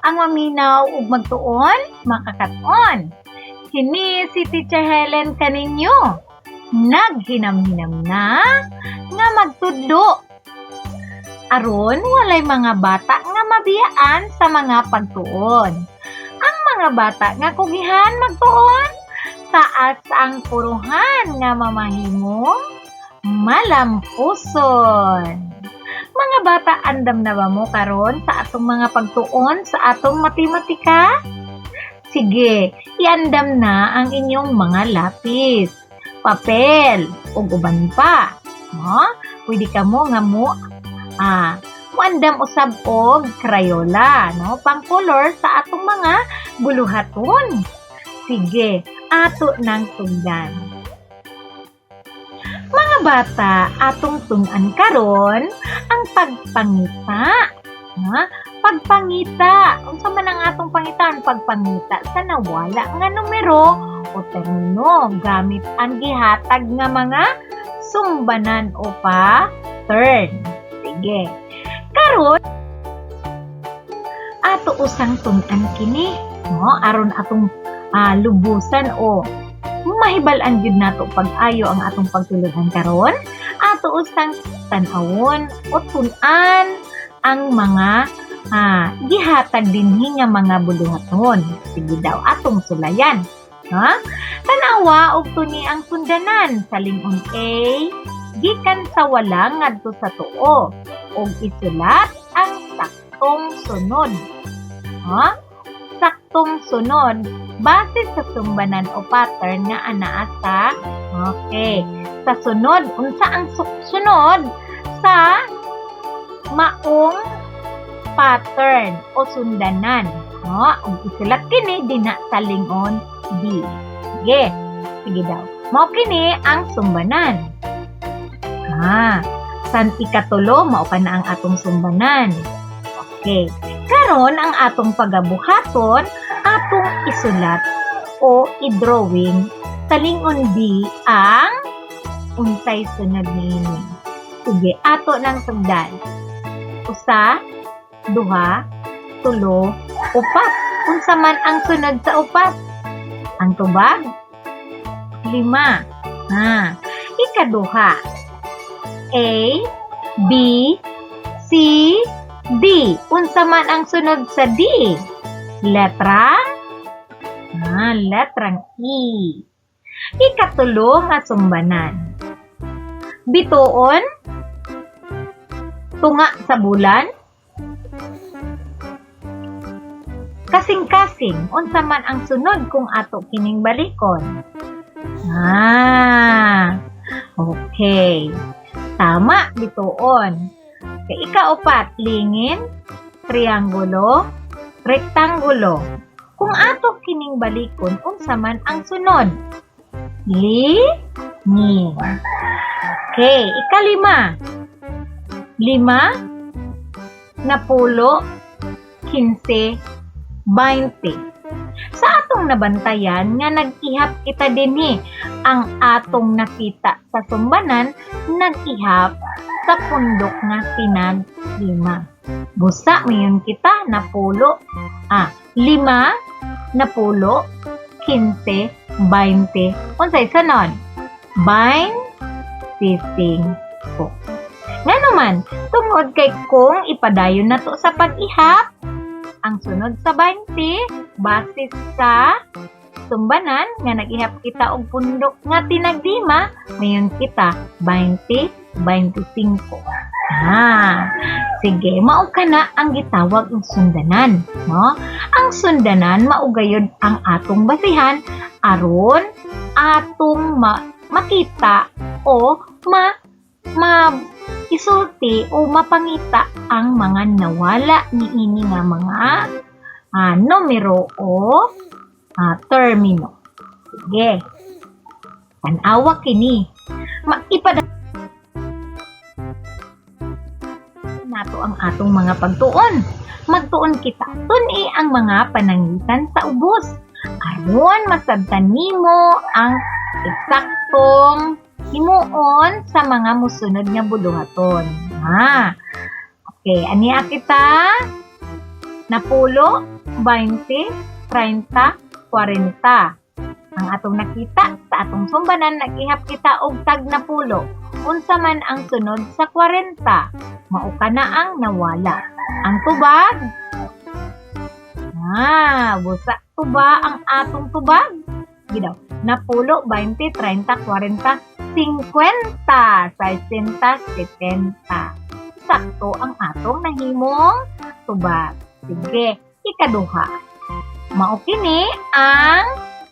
Ang maminaw ug magtuon, makakaton. Kini si Teacher Helen kaninyo. Naghinam-hinam na nga magtudlo. Aron walay mga bata nga mabiyaan sa mga pagtuon. Ang mga bata nga kugihan magtuon, taas ang puruhan nga mamahimong malampuson. Mga bata, andam na ba mo karon sa atong mga pagtuon sa atong matematika? Sige, iandam na ang inyong mga lapis, papel, ug uban pa. No? Pwede ka mo nga mo muandam usab og Crayola, no? Pang-color sa atong mga buluhaton. Sige, ato nang tungdan. Mga bata, atong tun-an karon ang pagpangita. Ha? Pagpangita. Unsa man ang atong pangitan? Pagpangita sa nawala nga numero o termino gamit ang gihatag nga mga sumbanan o pattern. Sige. Karon ato usang tun-an kini, no? Aron atong lubusan o mahibal-an gyud nato pag-ayo ang atong pagtulunan karon, ato usang tan-awon o tun-an ang mga gihatag dinhi nga mga buluhaton. Sige daw, atong sulayan. Ha? Tanawa og tuni ang sundanan sa lingon A gikan sa wala ngadto sa tuo ug isulat ang saktong sunod. Ha? Saktong sunod base sa sumbanan o pattern nga anaa sa, okay. Sa sunod, unsa ang sunod sa maong pattern o sundanan, no? Ug isulat kini dinha sa lingon B. Sige. Sige daw. Mao kini ang sumbanan. Ha, san ikatulo mao ka na ang atong sumbanan. Okay. Karon ang atong pagabuhaton, atong isulat o i-drawing sa lingon B ang unsay sunod niini. Sige, ato nang sugdan. Usa, duha, tulo, upat. Unsa man ang sunod sa upat? Ang tubag? Lima. Ha. Ikaduha. A, B, C, D. Unsa man ang sunod sa D? Letra? Letrang E. Ikatulo nga sumbanan. Bituon, tunga sa bulan, kasing-kasing, unsa man ang sunod kung ato kining balikon? Okay. Tama, bituon. Okay, ikaupat, lingin, trianggulo, rektanggulo. Kung ato kining balikon, unsa man ang sunod? Lingin. Okay, ikalima. Lima, napulo, 15, 20. Sa atong nabantayan nga nag-ihap kita dinhi, ang atong nakita sa sumbanan nag-ihap sa pundok nga tinag lima. Busa mayon kita napulo, lima, napulo, 15, 20. Unsay sunod? 25. Nga naman, tungod kay kung ipadayon nato sa pag-ihap, ang sunod sa 20, base sa sumbanan nga nag-ihap kita og pundok nga tinag lima, mayon kita 20, 25. Sige, mao kana ang gitawag og sundanan, no? Ang sundanan mao gayud ang atong basihan aron atong makita o ma ma isulti o mapangita ang mga nawala niini nga mga numero o termino. Sige. Tan-awa kini. Maipada nato ang atong mga pagtuon. Magtuon kita tun-i ang mga panangitan sa ubos. Aron masabtan nimo ang eksaktong himuon sa mga musunod nga buluhaton. Ha. Okay, aniya kita. Napulo, 20, 30, 40. Ang atong nakita sa atong sumbanan, nag-ihap kita og tag 10. Unsa man ang sunod sa 40? Mao kana ang nawala. Ang tubag? Ah, busa tuba ang atong tubag. Sige daw. 10, 20, 30, 40, 50, 60, 70. Sakto ang atong nahimong tubag. Sige, ikaduha. Mao kini ang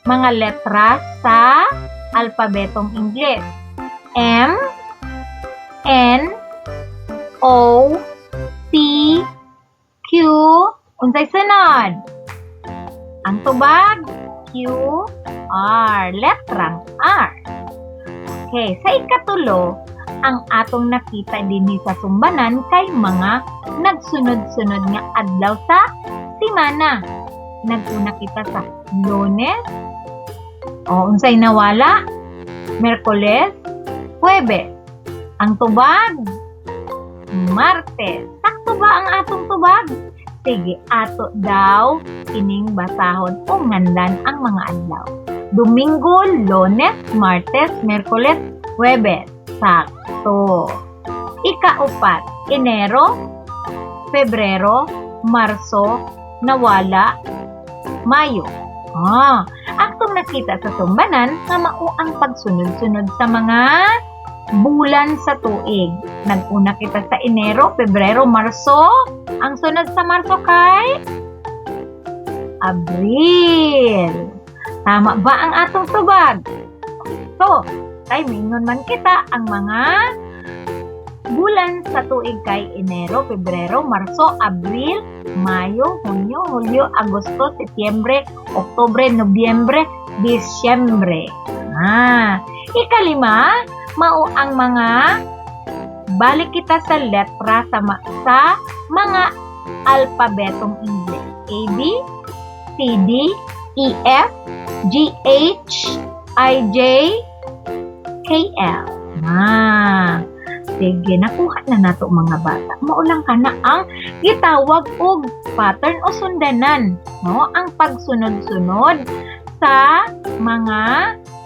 mga letra sa alpabetong Ingles. M, N, O, P, Q, unsay sunod? Ang tubag, Q, R. Letrang R. Okay, sa ikatulo, ang atong nakita dinhi sa sumbanan kay mga nagsunod-sunod nga adlaw sa simana. Nag-una kita sa Lunes. O, unsay nawala? Miyerkules, Huwebes. Ang tubag, Martes. Sakto ba ang atong tubag? Sige, ato daw kining basahon o nganlan ang mga adlaw. Domingo, Lunes, Martes, Miyerkules, Huwebes. Sakto. Ikaupat, Enero, Pebrero, Marso, nawala, Mayo. Ah, atong nakita sa sumbanan nga mao ang pagsunod-sunod sa mga bulan sa tuig. Nag-una kita sa Enero, Pebrero, Marso. Ang sunod sa Marso kay Abril. Tama ba ang atong tubag? So, kay mingon man kita ang mga bulan sa tuig kay Enero, Pebrero, Marso, Abril, Mayo, Hunyo, Hulyo, Agosto, Setyembre, Oktubre, Nobyembre, Disyembre. Ah, ikalima, mao ang mga balik kita sa letra sa mga alpabetong Ingles. A, B, C, D, E, F, G, H, I, J, K, L. Ah, sige, nakuha na nato, mga bata. Mao lang kana ang gitawag og pattern o sundanan, no? Ang pagsunod-sunod sa mga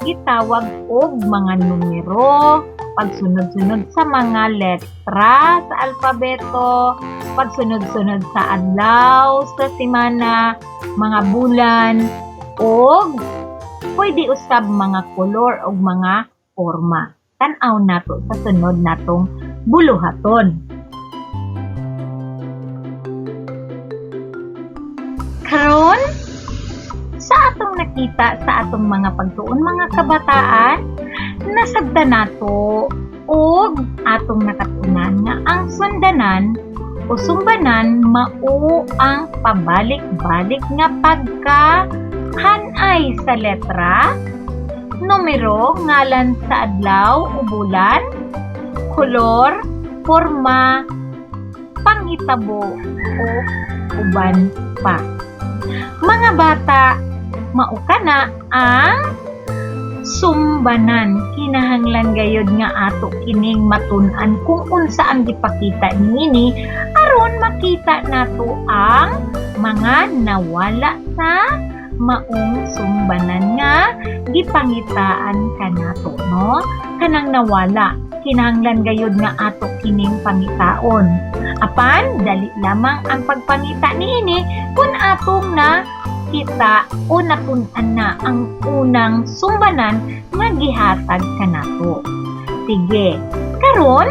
gitawag og mga numero, pagsunod-sunod sa mga letra sa alpabeto, pagsunod-sunod sa adlaw, sa semana, mga bulan, og pwede usab mga kolor og mga forma. Tan-aw nato sa sunod natong buluhaton. Karon, sa atong nakita sa atong mga pagtuon, mga kabataan, nasabtan nato og atong nakatunan nga ang sundanan o sumbanan mao ang pabalik-balik nga pagka hanay sa letra, numero, ngalan sa adlaw o bulan, kolor, forma, panghitabo o uban pa. Mga bata, mao kana ang sumbanan. Kinahanglan gayod nga ato kining matun-an kung unsa ang gipakita niini aron makita nato ang mga nawala sa maong sumbanan nga gipangitaan kanato, no? Kanang nawala, kinahanglan gayod nga ato kining pangitaon. Apan dali lamang ang pagpangita niini kung atong na kita o natun-an na ang unang sumbanan nga gihatag kanato. Sige, karon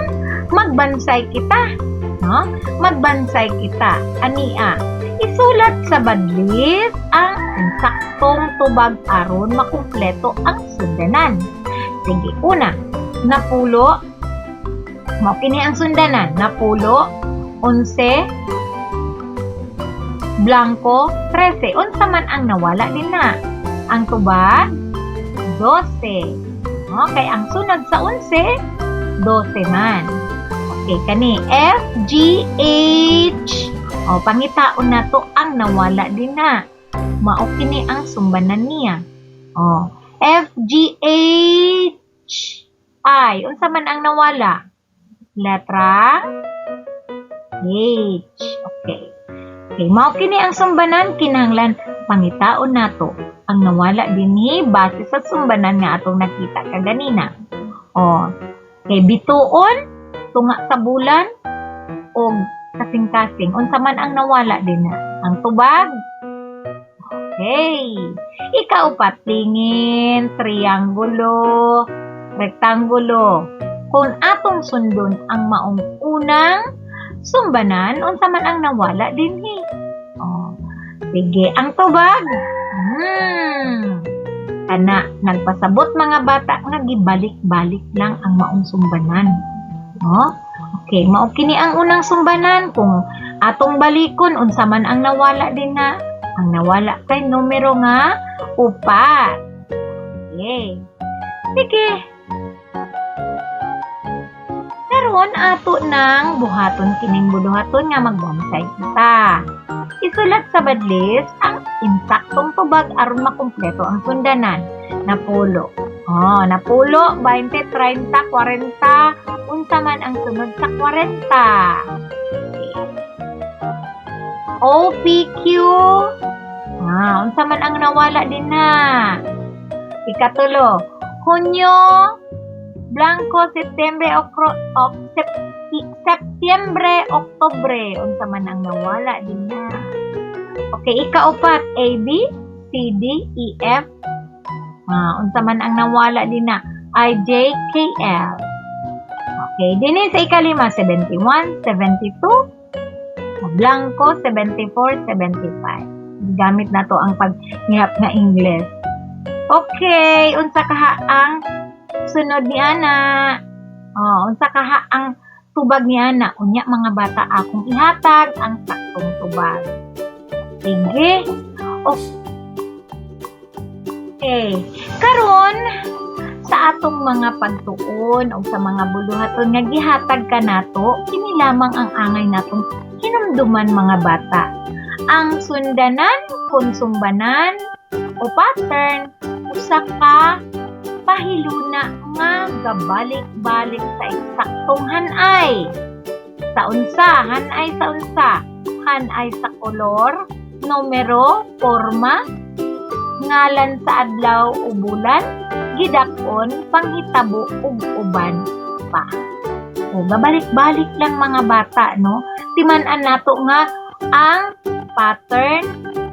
magbansay kita, no? Magbansay kita. Ania, isulat sa badlis ang insaktong tubag aron makumpleto ang sundanan. Sige, una, 10, mao kini ang sundanan, 10, 11, blanko, 13. Unsa man ang nawala din na? Ang tubag, 12. Okay, ang sunod sa 11, 12 man. Okay, kani F, G, H. O, pangitaon na to ang nawala din na. Mao kini ang sumbanan niya. O, F, G, H, I. Unsa man ang nawala? Letra H. Okay. Okay, mao kini ang sumbanan, kinahanglan pangitaon nato ang nawala dinhi base sa sumbanan nga atong nakita kaganina. Oh. Okay, bituon, tunga sa bulan og kasing-kasing. Unsa man ang nawala dinha? Ang tubag. Okay. Ikaupat, tingin, trianggulo, rektanggulo. Kung atong sundon ang maong unang sumbanan, unsa man ang nawala dinhi? Oh. Sige, ang tubag. Kana, nagpasabot, mga bata, nga gibalik-balik lang ang maong sumbanan. No? Okay, mao kini ang unang sumbanan. Kung atong balikon, unsa man ang nawala dinha? Ang nawala kay numero nga 4. Okay. Sige. Karon, ato nang buhaton kining buluhaton nga magbansay kita. Isulat sa badlis ang insaktong tubag aron makumpleto ang sundanan. Napulo. Oh, napulo, 20, 30, 40. Unsa man ang sunod sa 40? Okay. O, P, Q. Ah, unsa man ang nawala dinha? Ikatulo, Hunyo, blanco, September, okro, ok, Septyembre, Oktubre. Unsa man ang nawala dinha? Okay, ikaupat, A, B, C, D, E, F. Ah, unsa man ang nawala dinha? I, J, K, L. Okay, dinhi sa ikalima, 71, 72, blanco, 74, 75. Gamit na to ang paghihap nga English. Okay, unsa kaha ang sunod ni ana? Oh, unsa kaha ang tubag ni ana? Unya, mga bata, akong ihatag ang saktong tubag. Sige. Okay. Karon, sa atong mga pagtuon o sa mga buluhaton nga gihatag kanato, kini lamang ang angay natong hinumduman, mga bata. Ang sundanan, kon sumbanan o pattern, usa ka pahiluna nga gabalik-balik sa eksaktong hanay. Sa unsa, hanay sa unsa, hanay sa kolor, numero, forma, ngalan sa adlaw o bulan, gidak-on, panghitabo ug uban pa. O gabalik-balik lang, mga bata, no? Timan-an nato nga ang pattern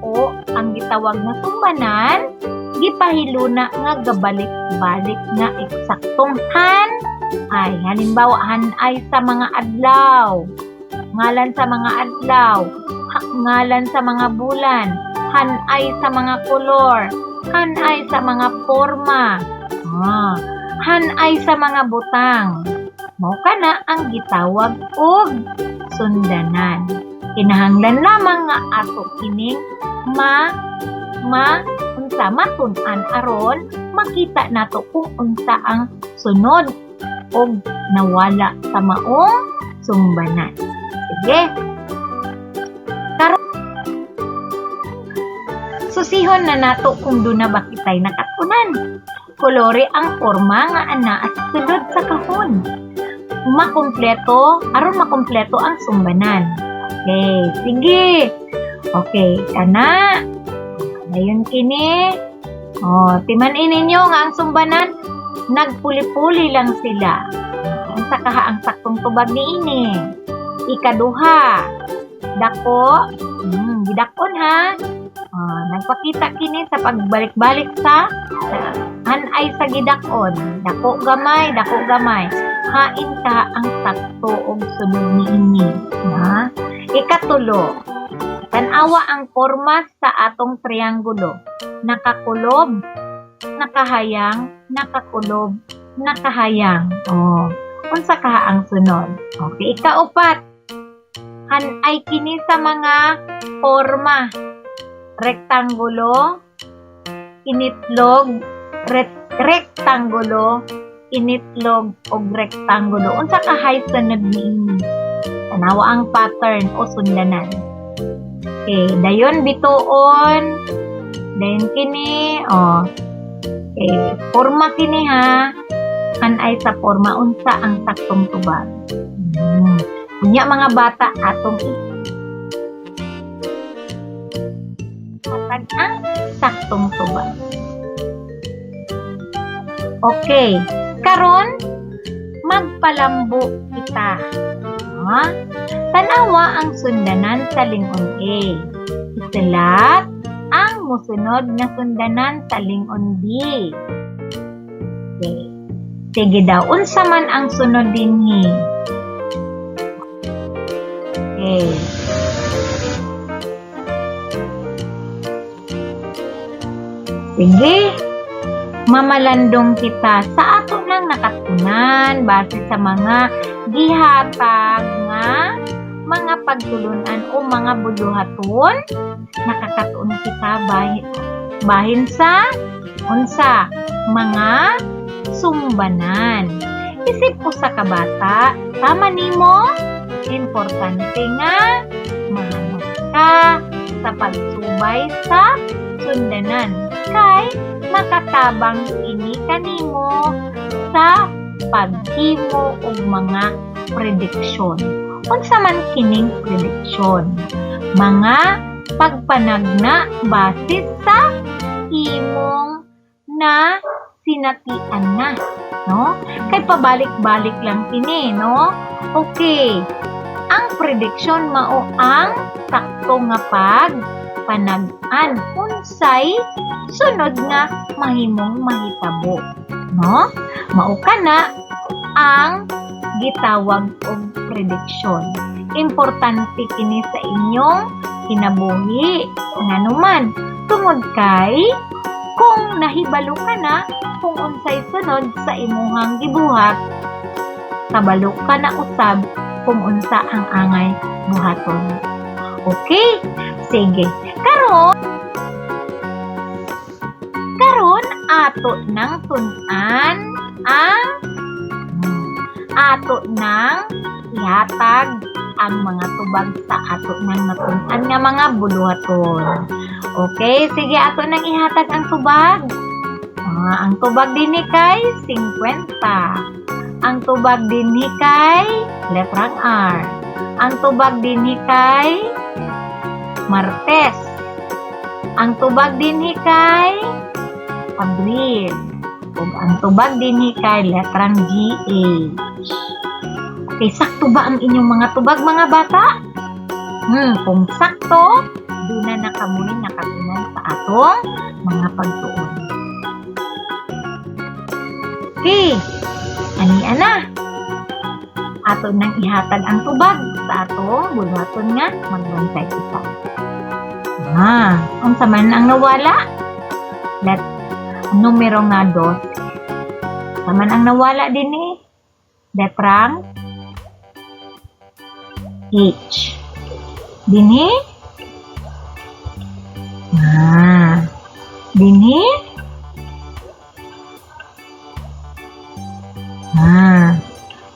o ang gitawag nga sumbanan gipahiluna nga gabalik-balik nga eksaktong han ay. Halimbawa, hanay sa mga adlaw, ngalan sa mga adlaw, ngalan sa mga bulan, hanay sa mga kolor, hanay sa mga forma, hanay sa mga butang. Mao kana ang gitawag og sundanan. Kinahanglan lamang nga ato kining ma ma unsa matun-an aron makita nato kung unsa ang sunod og nawala sa maong sumbanan. Sige. Karon, susihon na nato kung duna ba kitay nakat-unan. Kolore ang forma nga anaa sa sulod sa kahon. Makumpleto, aron makumpleto ang sumbanan. Okay, sige. Okay, kana. Dayon kini. Oh, timan-i ninyo nga ang sumbanan nagpuli-puli lang sila. Unsa kaha ang saktong tubag niini? Ikaduha. Dako, gidakon ha. Oh, nagpakita kini sa pagbalik-balik sa hanay sa gidakon. Dako gamay, dako gamay. Hain ka ang sakto og sunod niini. Ha? Ikatulo. Tan-awa ang forma sa atong trianggulo. Nakakulob, nakahayang, nakakulob, nakahayang. Oh, unsa kaha ang sunod? Okay, ikaupat. Hanay kini sa mga forma. Rektanggulo, initlog, rektanggulo, initlog og rektanggulo. Unsa kahay sunod niini? Tanawa ang pattern o sundanan. Okay, dayon bituon. Dayon kini, oh. Okay, forma kini ha. Hanay sa forma, unsa ang saktong tubag? Unya, mga bata, atong saktong tubag. Okay, karon magpalambo kita. Ha? Tanawa ang sundanan sa lingon A. Isulat ang musunod nga sundanan sa lingon B. Okay. Sige daw, unsa man ang sunod dinhi? Okay. Sige, mamalandong kita sa ato nang nakatunan base sa mga gihatag nga mga pagtulunan o mga buluhaton. Nakakatuon kita bahin sa unsa mga sumbanan. Isip usa ka bata, tama nimo, importante nga mahanap ka sa pagsubay sa sundanan kay makatabang ini kanimo sa paghimo og mga prediksyon. Unsa man kining prediksyon? Mga pagpanagna base sa imong na sinatian na, no? Kay pabalik-balik lang kini, no? Okay. Ang prediksyon mao ang sakto nga pagpanag-an unsay sunod nga mahimong mahitabo, no? Mao kana ang gitawag og prediksyon. Importante kini sa inyong kinabuhi. Nganuman, tungod kay kung nahibalo ka na kung unsay sunod sa imuhang gibuhat, kabalo ka na usab kung unsa ang angay buhaton. Okay? Sige. Karon ato nang tun-an ang ato nang ihatag ang mga tubag sa ato nang natun-an nga mga buluhaton. Okay, sige, ato nang ihatag ang tubag. Ang tubag dinhi kay 50. Ang tubag dinhi kay letrang R. Ang tubag dinhi kay Martes. Ang tubag dinhi kay Abril. Ug ang tubag dinhi kay letrang GH. Okay, sakto ba ang inyong mga tubag, mga bata? Kung sakto, duna na kamoy nakatunan sa atong mga pagtuon. Okay, ani ana. Ato nang ihatag ang tubag sa atong buluhaton nga magbantay kita. Unsa man ang nawala? Let numero nga 2. Unsa man ang nawala dinhi? Letrang H. Dinhi? Dinhi?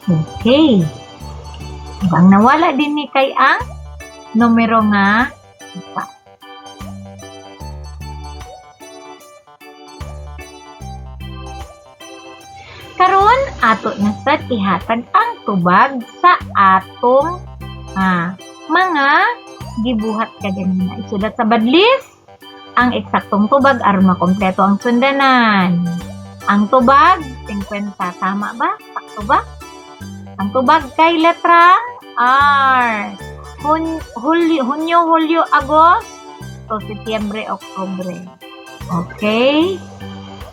Okay. Ang nawala dinhi kay ang numero nga 4. Karon ato na sad ihatag ang tubag sa atong mga gibuhat kaganina. Isulat sa badlis ang eksaktong tubag aron makompleto ang sundanan. Ang tubag 50, tama ba? Sakto ba? Ang tubag kay letrang R. Hunyo, Hulyo, Agosto, Setyembre, Oktubre. Okay?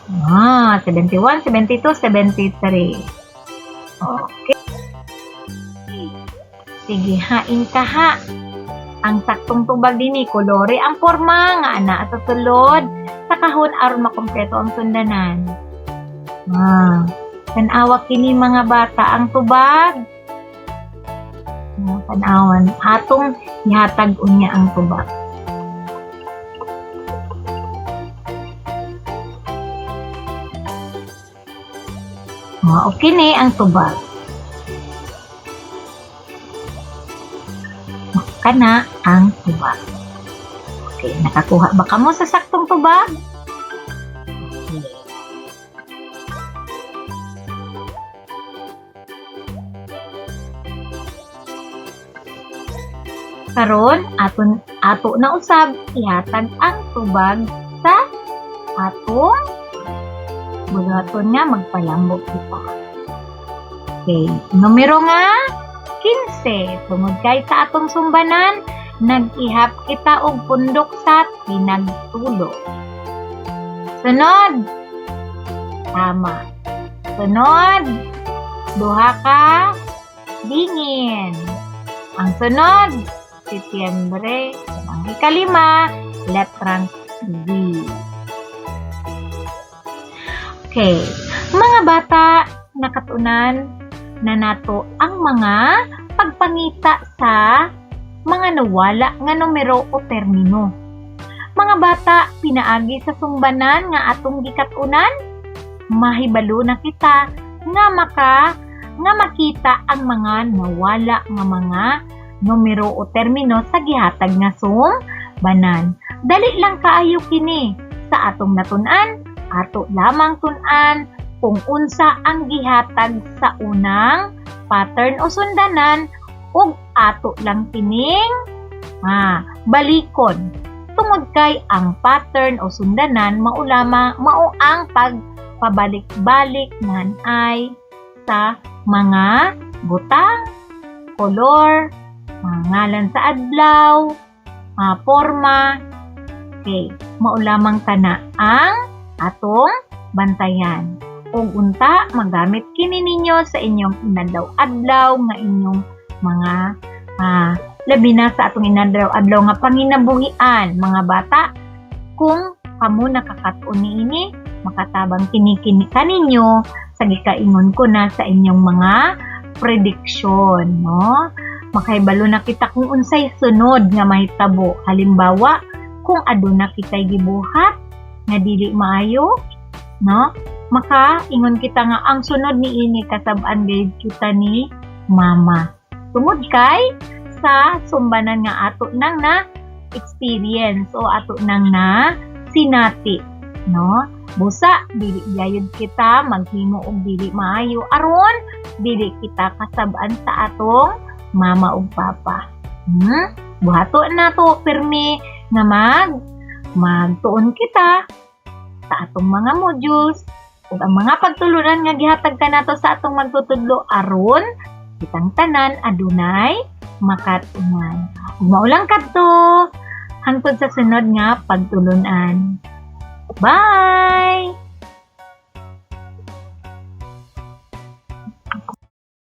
71, 72, 73. Okay. Sige, hain ka ha. Ang saktong tubag dinhi, kolore ang forma nga ana sa sulod sa kahon aron makumpleto ang sundanan. Tan-awa kini mga bata ang tubag. Tan-awan atong ihatag unya ang tubag. Okay ni ang tubag. Kana ang tubag. Okay, nakakuha ba kamo sa saktong tubag? Okay. Karon ato na usab ihatag ang tubag sa Atong buhaton nga magpalambo kita. Okay, numero nga 15. Tungod kay sa atong sumbanan, nag-ihap kita og pundok sa tinagtulo. Sunod. Tama. Sunod, duha ka bingin. Ang sunod, Setyembre. Ang ikalima, letrang Z. Okay. Mga bata, nakatunan na nato ang mga pagpangita sa mga nawala nga numero o termino. Mga bata, pinaagi sa sumbanan nga atong gikatunan, mahibalo na kita nga makita ang mga nawala nga mga numero o termino sa gihatag nga sumbanan. Dali lang kaayo kini sa atong natun-an, ato lamang tun-an kung unsa ang gihatag sa unang pattern o sundanan ug ato lang kining balikon tungod kay ang pattern o sundanan mao lamang mao ang pagpabalik-balik nganay sa mga butang, kolor, mga ngalan sa adlaw, mga forma. Okay, mao lamang kana ang atong bantayan. Ug unta magamit kini ninyo sa inyong inadlaw-adlaw nga inyong mga labi na sa atong inadlaw-adlaw nga panginabuhian, mga bata. Kung kamo nakakatuon niini, makatabang kini kaninyo sa gikaingon ko na sa inyong mga prediction, no? Makahibalo na kita kung unsay sunod nga mahitabo. Halimbawa, kung aduna kitay gibuhat nga dili maayo, no? Maka ingon kita nga ang sunod niini kasab-an gayud kita ni mama. Tungod kay sa sumbanan nga ato nang na experience o ato nang na sinati, no? Busa dili gayud kita maghimo og dili maayo aron dili kita kasab-an sa atong mama ug papa. Buhaton nato pirmi nga magtuon kita sa atong mga modules ug ang mga pagtulunan nga gihatag kanato sa atong magtutudlo aron kitang tanan adunay makat-unan. Ug mao lang kadto, hangtod sa sunod nga pagtulunan. Bye!